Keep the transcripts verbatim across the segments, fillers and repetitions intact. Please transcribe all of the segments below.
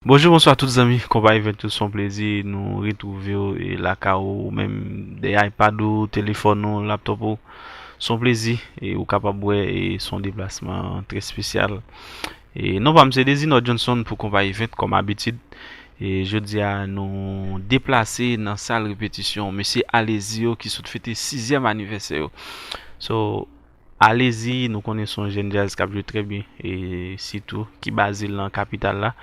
Bonjou, bonswa tout zanmi Konpa Event yo, se yon plezi nou retwouve w e lakay ou, ou menm dèyè iPad ou, telefòn ou, laptòp ou. Se yon plezi e ou kapab wè e se yon deplasman trè espesyal. E non pa m se Dezinò Johnson pou Konpa Event kòm abitid. E jodi a nou deplase nan sal repetisyon mesye Alezi yo ki sot fete sizyèm anivèsè yo. So, Alezi, nou konnen se yon jèn djaz k ap jwe trè byen, e sitou ki baze l nan kapital la.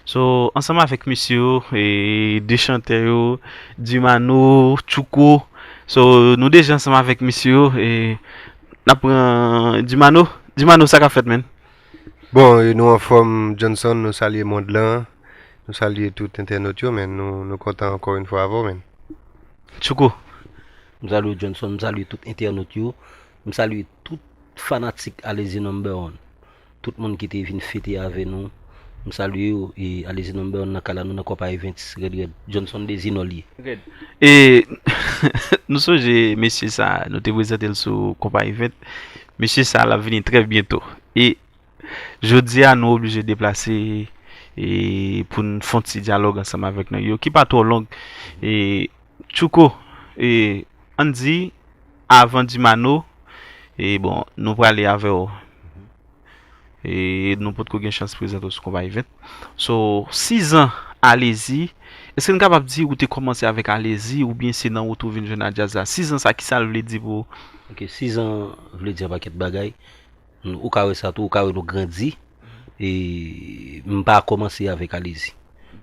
So, ansanm avèk mesye yo, e de chantè yo, Dimano, Tchouko. So, nou deja ansanm avèk mesye yo, e n ap pran Dimano. Dimano, sa k ap fèt, menn? Bon, e nou anfòm, Johnson, nou salye mond lan, nou salye tout entènot yo, menn. Nou, nou kontan ankò yon fwa avè w, menn. Tchouko. M salye w, Johnson, m salye tout entènot yo, m salye tout fanatik Alezi Number One. Tout moun ki te vin fete avè nou, m salye yo, e Alezi Number One nan kay la, nou nan Konpa Event, rèd rèd. Johnson Dezinò l ye. E nou sonje mesye sa, nou te prezante l sou Konpa Event. Mesye sa, l ap vini trè byento. E jodi a, nou oblije deplase e pou n fè yon ti dyalòg ansanm avèk nèg yo, ki pa twò long. E Tchouko, e ann di, avan Dimano, e bon, nou prale avè w. E nou potko gen chans prezante w sou Konpa Event. So, sizan Alezi, èske n kapab di ou te kòmanse avèk Alezi oubyen se nan wout ou vin jwenn a djaz la? Sizan sa, kisa l vle di pou ou? Ok, sizan vle di yon pakèt bagay. Ou ka wè sa tou, ou ka wè nou grandi. E m pa kòmanse avèk Alezi.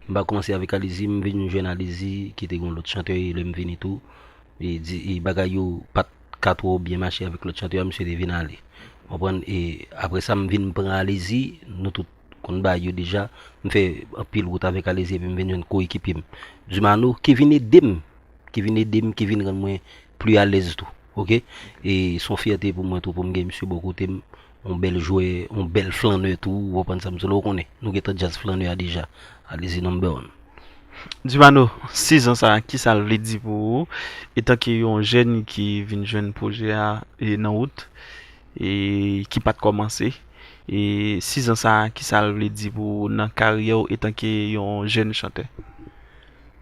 M pa kòmanse avèk Alezi, m vin jwenn Alezi ki te gen yon lòt chantè, e lè m vini tou, e, di, e bagay yo pa t ka twò byen mache avèk lòt chantè a, misye te vin ale. Konprann? E apre sa, m vin pran Alezi, nou tout konn bagay yo deja. M fè anpil wout avèk Alezi, epi m vin jwenn koekipe m, Dimano, ki vin ede m, ki vin ede m, ki vin rann mwen pli alèz tou. Ok? E se yon fyète pou mwen tou, pou m gen misye bò kote m, yon bèl jwè, yon bèl flannè tou, ou konprann sa m di w la, ou konnen, nou gentan djaz flannè a deja. Alezi Number One. Dimano, sizan sa, kisa l vle di pou ou, etanke yon jèn ki vin jwenn pwojè a e nan wout, e ki pa t kòmanse? E sizan sa, kisa l vle di pou ou nan karyè w etanke yon jèn chantè?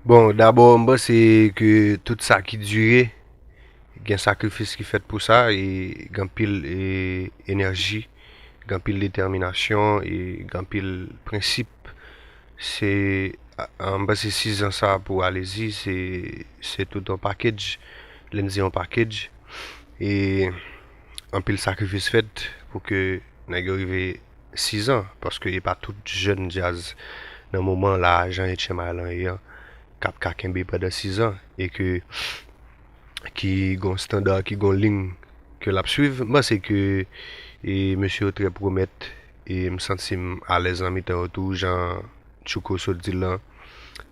Bon, dabò, m panse ke tout sa ki dire, gen sakrifis ki fèt pou sa, e gen anpil e, enèji, gen anpil detèminasyon, e gen anpil prensip. Se, a- a- m panse sizan sa pou Alezi, se, se tout yon package. Lè m di yon package, e anpil sakrifis fèt pou ke nèg yo rive sizan, paske e pa tout jèn djaz nan moman la, jan H M I lan ye an, k ap ka kenbe pandan sizan, e ke ki gon standa, ki gon liy ke l ap swiv. M panse ke e mesye yo trè pwomèt, e m santi m alèz nan mitan yo tou, jan Tchouko sot di l lan.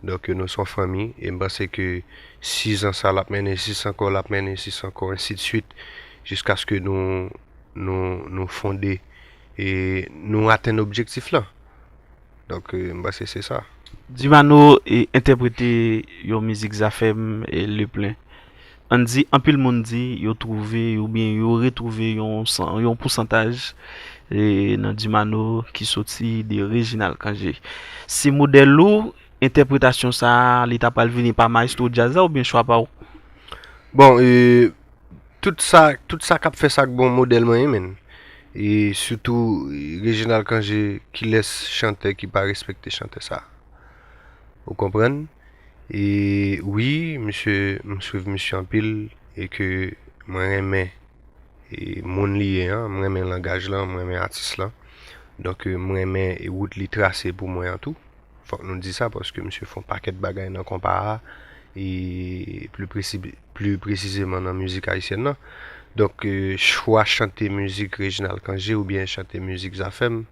Donk, nou se yon fanmi, e m panse ke sizan sa l ap mennen sis ankò, l ap mennen sis ankò, ensidswit, jiskaske nou, nou, nou fonde e nou atenn objektif lan. Donk, e, m panse se sa. Dimano e entèprete yon mizik Zafèm e Leplen. Ann di, anpil moun di yo twouve oubyen yo retwouve yon, san- yon pousantaj e nan Dimano ki soti de Reginald Cangé. Se modèl ou, entèpretasyon sa a, li ta pral vini pa mayestwo djaz la oubyen chwa pa w? Bon, e, tout sa, tout sa k ap fè sa k bon modèl mwen ye, menn. E sitou, e, Reginald Cangé, kilès chantè ki pa respekte chantè sa? Ou konprann? E wi, misye, m swiv misye anpil, e ke mwen renmen e moun li ye an, m renmen langaj lan, m renmen atis lan. Donk, e, m renmen e wout li trase pou mwen an tou. Fòk nou di sa, paske misye fè yon pakèt bagay nan konpa a, e pli presi, pli presizeman nan mizik ayisyèn nan. Donk, e, chwa chante mizik Reginald Cangé oubyen chante mizik Zafèm,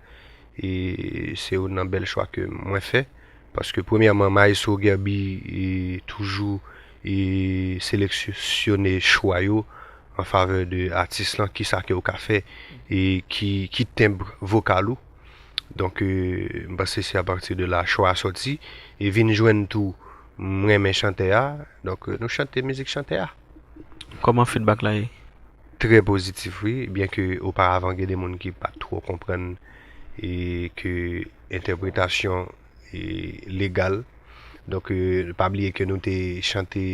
e se youn nan bèl chwa ke mwen fè. Paske premyèman, Maestro Guerby e toujou e seleksyone chwa yo an favè de atis lan, kisa ke w ka fè e ki, ki tenb vokal ou. Donk, e, m panse se apati de la chwa a sòti. E vin jwenn tou, m renmen chantè a. Donk, e, nou chante mizik chantè a. Kòman feedback la ye? Trè pozitif, wi. Byen ke oparavan, gen de moun ki pa t twò konprann e ke entèpretasyon e, legal. Donk, e, pa bliye ke nou te chante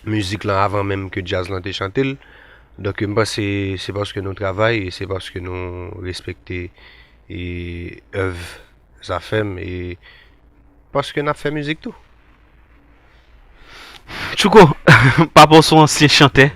mizik lan avan menm ke djaz lan te chante l. Donk, m panse se paske nou travay e se paske nou respekte, e, èv Zafèm e paske n ap fè mizik tou. Tchouko, papa w se yon ansyen chantè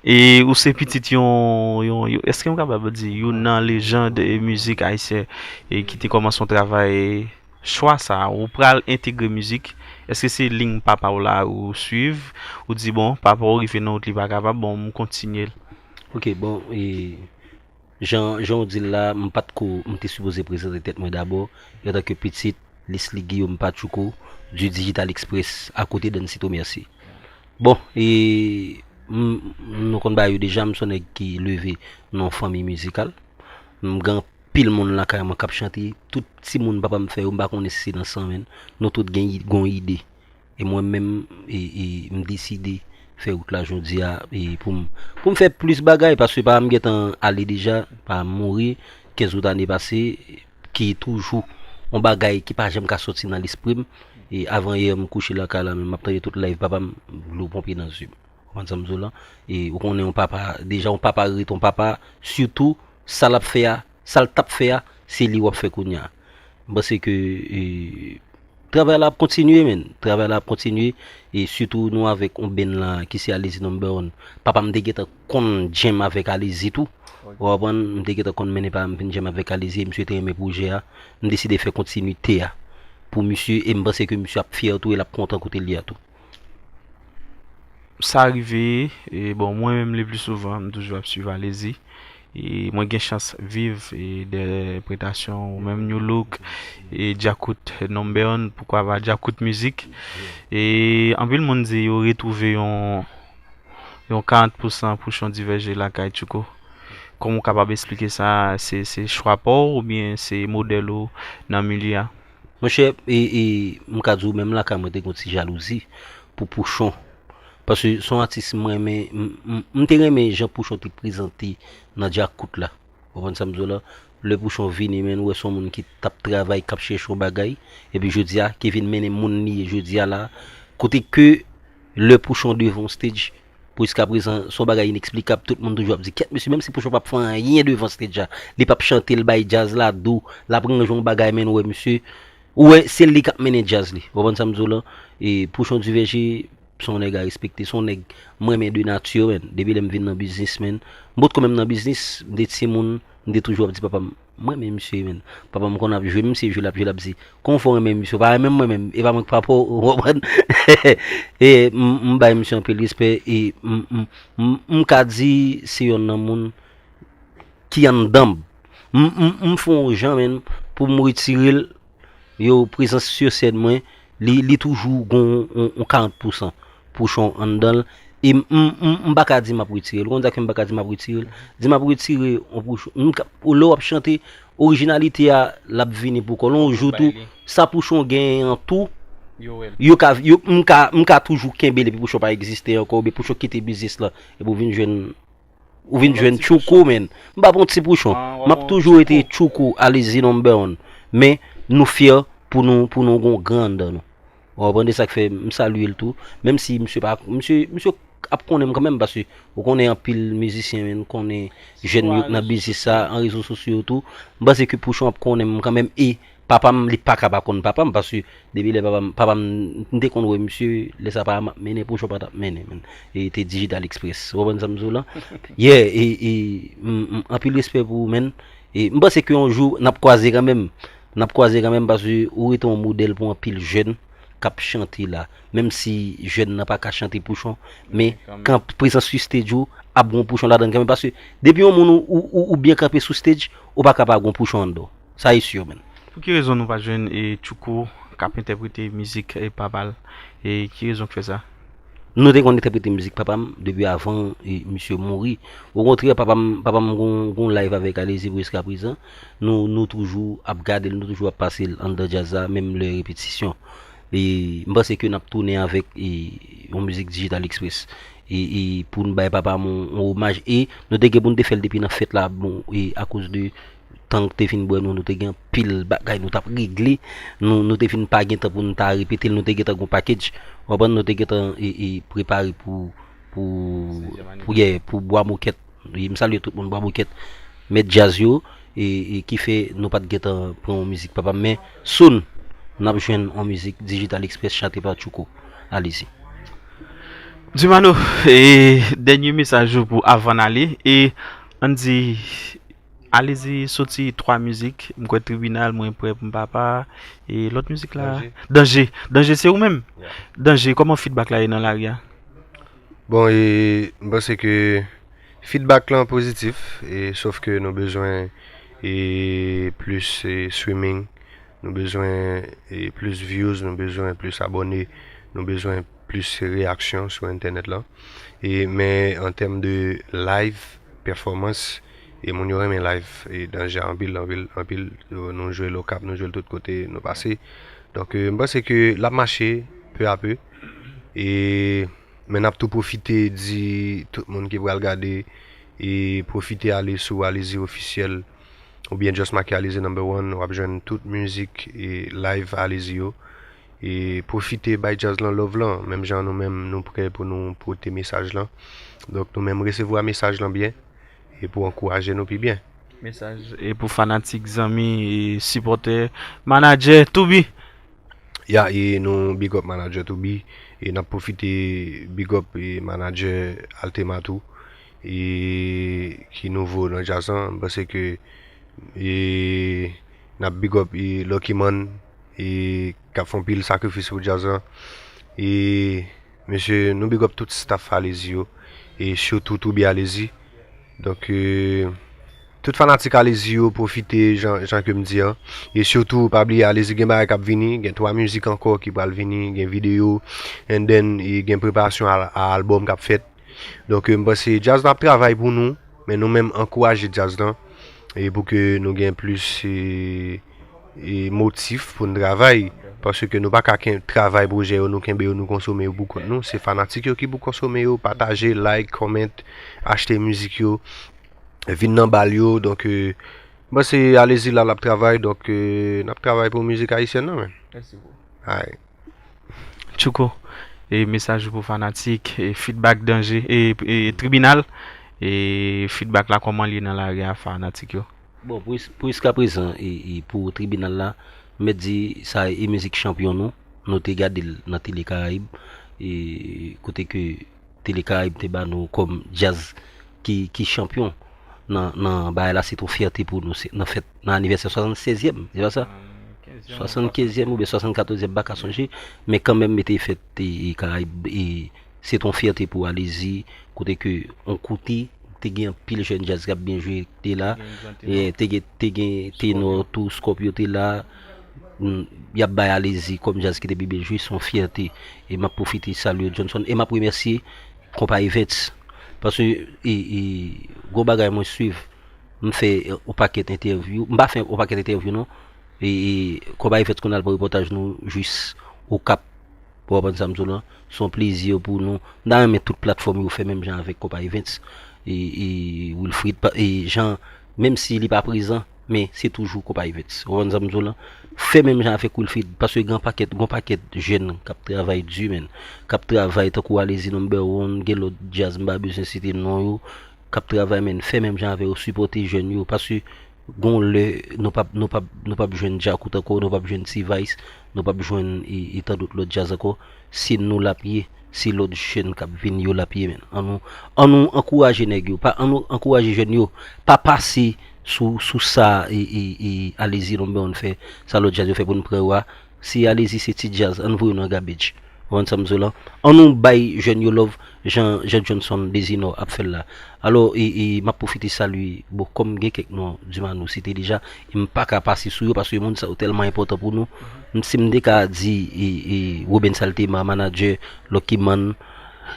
e ou se pitit yon, yon, yon èske m kapab di youn nan lejand e mizik ayisyen e ki te kòmanse yon travay chwa sa ou pral entegre mizik, èske se liy papa w la ou swiv, ou di bon papa w rive nan wout li pa kapab bon m kontinye l. Ok, bon, e, jan, jan w di l la, m pa t ko, m te sipoze prezante tèt mwen dabò, antanke pitit Lesly Guillaume Patchouko, du Digital Express, akote Dancito Mercy. Bon, e, m, nou konn bagay yo deja, m se yon nèg ki leve nan yon fanmi mizikal. M gen anpil moun lakay mwen k ap chante, tout timoun papa m fè yo, m pa konnen si se nan san menm, nou tout gen, gen yon ide. E mwen menm, e, e, m deside fè wout la jodi a e pou m pou m fè plis bagay paske pa m gentan ale deja, pa m mouri kenz out ane pase, ki toujou yon bagay ki pa janm ka soti nan lespri m. E avan yè m kouche lakay la men m ap tande tout live papa m, dlo ponpe nan zye m. Ou konprann sa m di w lan? E ou konnen yon papa, deja yon papa rete yon papa, sitou sa l ap fè a, sa l t ap fè a, se li w ap fè kounye a. M panse ke e, travay la ap kontinye, men. Travay la ap kontinye. E sitou nou avèk yon band la ki se Alezi Number One. Papa m te gentan konn djèm avèk Alezi tou. Ou konprann? M te gentan konn mennen pa m vin djèm avèk Alezi e misye te renmen pwojè a. M deside fè kontinite a pou misye e m panse ke misye ap fyè tou e l ap kontan kote l ye a tou. Sa rive, e bon, mwen menm le pli souvan, m toujou ap swiv Alezi. E mwen gen chans viv e de pretasyon ou menm New Look e Djakout Number One, poukwa pa Djakout Mizik. E anpil moun di yo retwouve yon yon karant pousan Pouchon Divèje lakay Tchouko. Kòman w kapab eksplike sa? Se se chwa pa w oubyen se modèl ou nan milye a? Monchè, e, e, m ka di w menm lakay mwen te gen yon ti jalouzi pou Pouchon. Paske se yon atis m renmen, m, m, m te renmen jan Pouchon te prezante nan Djakout la. Ou konprann sa m di w la? Lè Pouchon vini, men, ou wè se yon moun ki t ap travay, k ap chèche yon bagay, epi jodi a, ki vin mennen moun li ye jodi a la. Kote ke lè Pouchon devan yon stage, pou jiskaprezan, se yon bagay ineksplikab, tout moun toujou ap di, kyèt mesye, menm si Pouchon p ap fè anyen devan stage a, li p ap chante, l bay djaz la dou, l ap ranje yon bagay, men, ou wè misye, ou wè, se li k ap mennen djaz li. Ou konprann sa m di w lan? E Pouchon Divèje, se yon nèg a respekte, se yon nèg m renmen de nati, men. Depi lè m vin nan biznis, men. M potko menm nan biznis, m te timoun, m te toujou ap di papa m, m renmen misye, men. Papa m konn ap jwe, menm si e jwe l ap jwe, l ap di, kòman w fè w renmen misye, w pa renmen m mwen menm, e pa mwen k papa w, ou konprann? E m, m bay misye anpil respè, e m, m, m, m ka di se yonn nan moun ki anndan m. M, m, m fè yon jan, men, pou m retire l, yo, prezans sou sèn mwen, li, li toujou gon yon, yon karant pousan Pouchon anndan l. E m, m, m, m pa ka di m ap retire l. Ou konn sa k fè m pa ka di m ap retire l? Di m ap retire yon Pouchon. M ka, lè w ap chante, orijinalite a, l ap vini pou kò l. Yon jou tou, sa Pouchon genyen an tou, yo ka, yo, m ka, m ka toujou kenbe l epi Pouchon pa egziste ankò, oubyen Pouchon kite biznis lan, epi w vin jwenn ou vin jwenn Tchouko, men. M pa bon ti Pouchon. M ap toujou rete Tchouko, Alezi number one. Men, nou fyè pou nou, pou nou gon gran anndan nou. Ou konprann, e sa k fè m salye l tou. Menm si misye pa, misye, misye ap konnen m kanmenm, paske ou konnen anpil mizisyen, men, konnen jèn yo k nan biznis sa, an rezo sosyo yo tou. M panse ke Pouchon ap konnen m kanmenm, e papa m, li pa ka pa konn papa m, paske depi lè papa m, papa m, m te konn wè misye, lè sa papa m ap mennen, Pouchon pa t ap mennen, men. E te Digital Express. Ou konprann sa m di w lan? Yeah, e, e, m, m, anpil respè pou ou, men. E m panse ke yon jou, n ap kwaze kanmenm. N ap kwaze kanmenm, paske ou rete yon modèl pou anpil jèn k ap chante la. Menm si jèn nan pa ka chante Pouchon, men kan prezans sou stage ou, ap gon Pouchon ladan l kanmenm. Paske depi yon moun ou, ou, ou, ou byen kanpe sou stage, ou pa ka pa gon Pouchon anndan w. Sa e si, men. Pou ki rezon nou pa jwenn e Tchouko k ap entèprete mizik e papa l? E ki rezon k fè sa? Nou te konn entèprete mizik papa m depi avan e misye mouri. Okontrè, papa m, papa m gon, gon live avèk Alezi pou jiskaprezan. Nou, nou toujou ap gade l, nou toujou ap pase l anndan djaz la, menm lè repetisyon. E m panse ke n ap tounen avèk e, yon mizik Digital Express. E, e pou n bay papa m yon, yon omaj. E nou te gen pou n te fè l depi nan fèt la, bon, e akoz de tan k te fin bwè nou, nou te gen anpil bagay nou t ap regle. Nou, nou te fin pa gen tan pou nou ta repete l, nou te gentan gon package. Ou konprann, nou te gentan e, e, prepare pou, pou, pou, yeah, pou Bwa Mokèt. E m salye tout moun Bwa Mokèt, mèt djaz yo, e, e ki fè nou pa t gentan pran yon mizik papa m, men soon, n ap jwenn yon mizik Digital Express chante pa Tchouko. Alezi. Dumano, e, dènye mesaj ou pou avan n ale, e ann di, Alezi soti twa mizik, m kwè Tribinal, Mwen Prè Pou M Papa, e lòt mizik la, Danje. Danje. Danje se ou menm? Yeah. Danje, kòman feedback la ye nan lari a? Bon, e, m panse ke feedback lan pozitif, e, sòf ke nou bezwen, e, plis, e, streaming, nou bezwen, e, plis views, nou bezwen plis abòne, nou bezwen plis reyaksyon sou entènèt lan. E, men an tèm de live, pèfòmans, e moun yo renmen live, e Danje anpil, anpil, anpil, nou jwe Lokap, nou jwe l tout kote nou pase. Donk, e, m panse ke l ap mache, peu à peu. E, men n ap tou pwofite di tout moun ki pral gade, e pwofite ale sou Alezi Ofisyèl, oubyen Just Make Alezi Number One, w ap jwenn tout mizik e live Alezi yo. E pwofite bay djaz lan love lan, menm jan nou menm nou prè pou nou pote mesaj lan. Donk nou menm resevwa mesaj lan byen, e pou ankouraje nou pi byen. Mesaj e pou fanatik, zanmi, e sipòtè, manadjè, Toubi. Ya, e nou big up manadjè Toubi, e n ap pwofite big up e manadjè Altema tou, e ki nouvo nan djaz lan. M panse ke, e n ap big up e Lucky Man, e k ap fè anpil sakrifis pou djaz lan. E mesye, nou big up tout staff Alezi yo, e sitou Toubi Alezi. Donk, e, tout fanatik Alezi yo pwofite, jan, jan ke m di an. E sitou, pa bliye, Alezi gen bagay k ap vini, gen twa mizik ankò ki pral vini, gen videyo, and then, e gen preparasyon a, a albòm k ap fèt. Donk, e, m panse djaz la ap travay pou nou, men nou menm ankouraje djaz lan, e pou ke nou gen plis, e, e motif pou n travay. Paske nou pa ka ken, travay pwojè yo, nou kenbe yo, nou konsome yo pou kont nou. Se fanatik yo ki pou konsome yo, pataje, like, comment, achte mizik yo, vin nan bal yo. Donk, e, bon, se Alezi la l ap travay, donk, e, n ap travay pou mizik ayisyèn nan, men. Mèsi bro. Alright. Tchouko, e mesaj ou pou fanatik, e feedback Danje, e, e Tribinal, e feedback la kòman l ye nan lari a fanatik yo? Bon, pou, pou jiskaprezan, e, e pou Tribinal la, m mèt di sa e mizik chanpyon nou, nou te gade l nan Tele Karayib, e kote ke Tele Karayib te ba nou kòm djaz ki, ki chanpyon nan, nan bagay la, se t on fyète pou nou, se, nan fèt, nan anivèsè swasannsèzyèm, se pa sa? Swasannkenzèm oubyen swasannkatòzyèm, m pa ka sonje, men kanmenm, mete fèt, e, e Karayib, e se t on fyète pou Alezi, kote ke on kote, te gen anpil jèn djaz k ap byen jwe, te la, e te gen, te gen Tenor tou, Scorpio te la, mm, y ap bay Alezi kòm djaz ki te pi byen jwe, se on fyète. E m ap pwofite salye Johnson, e m ap remèsye Konpa Events, paske, e, e, gwo bagay mwen swiv, m fè, e, on pakèt entèvyou, m pa fè on pakèt entèvyou non, e, e Konpa Events konn al pran repòtaj nou jis Okap. Ou konprann sa m di w lan? Se yon plezi pou nou. M ta renmen tout platfòm yo fè menm jan avèk Konpa Events. E, e Wilfrid, pa- e jan, menm si li pa prezan, men se toujou Konpa Events. Ou konprann sa m di w lan? Fè menm jan avèk Wilfrid, paske gen pakèt, gen pakèt jèn k ap travay di, menn. K ap travay tankou Alezi Number One, gen lòt djaz, m pa bezwen site non yo, k ap travay, menn. Fè menm jan avè yo, sipòte jèn yo, paske gon lè, nou p ap, nou p ap, nou p ap jwenn Djakout ankò, nou p ap jwenn T-Vice, nou p ap jwenn e, e tandòt lòt djaz ankò. Se nou l ap ye, se lòt jèn k ap vin yo l ap ye, menn. An nou, an nou ankouraje nèg yo, pa, an nou ankouraje jèn yo, pa pase sou, sou sa e, e, e Alezi Number One fè, sa lòt djaz yo fè pou n pran yo a. Se Alezi, se ti djaz, an n voye yo nan garbage. Ou konprann sa m di w lan? An nou bay jèn yo love, jan, jan Johnson Dezinò ap fè l la. Alò, e, e, m ap pwofite salye, bon, kòm gen kèk non Dumano site deja, e m pa ka pase sou yo, paske moun sa yo tèlman enpòtan pou nou. M, si m te ka di, e, e, Robens Altema, manadjè, Lucky Man,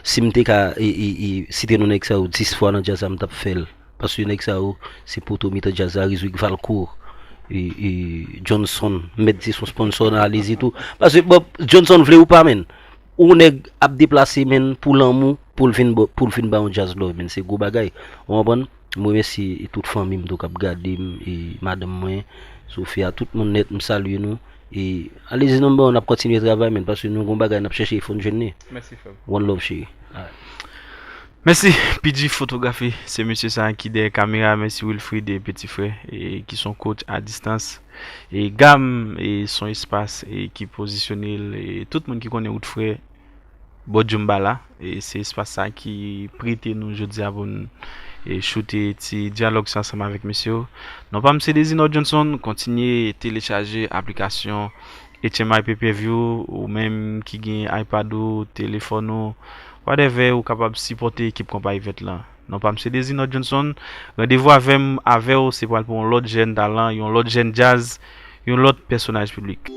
si m te ka, e, e, e, site non nèg sa yo dis fwa nan djaz la, m t ap fè l. Paske nèg sa yo, se poto mitan djaz la, Rizwick Valcourt, e, e, Johnson, m mèt di se yon sponsò nan Alezi tou. Paske, bon, Johnson vle ou pa, menn. Ou nèg ap deplase, menn, pou lanmou, pou l vin ba, pou l vin ba yon djaz love, menn. Se gwo bagay. Ou konprann? M remèsye tout fanmi m tou k ap gade m, e madanm mwen, Sofia, tout moun nèt, m salye nou. E alezi number one, n ap kontinye travay, men, paske nou gon bagay n ap chèche, e fò n jwenn li. Mèsi frè m. One love, cheri. Mèsi, P G Fotografi, se mesye sa ki dèyè kamera. Mèsi Wilfried e peti frè, e ki son coach a distans. E Gam, e son espas, e ki pozisyone l, e tout moun ki konnen wout frè bò Djoumba la. E se espas sa ki prete nou jodi a pou n e choute ti dyalòg sa ansanm avèk mesye yo. Non pa m se Dezinor Johnson, kontinye telechaje aplikasyon H M I Pay Per View, ou menm ki gen iPad ou, telefòn ou, whatever, ou kapab sipòte ekip Konpa Event lan. Non pa m se Dezinor Johnson, randevou avè m, avè w, se pral pou yon lòt jèn talan, yon lòt jèn djaz, yon lòt pèsonaj piblik.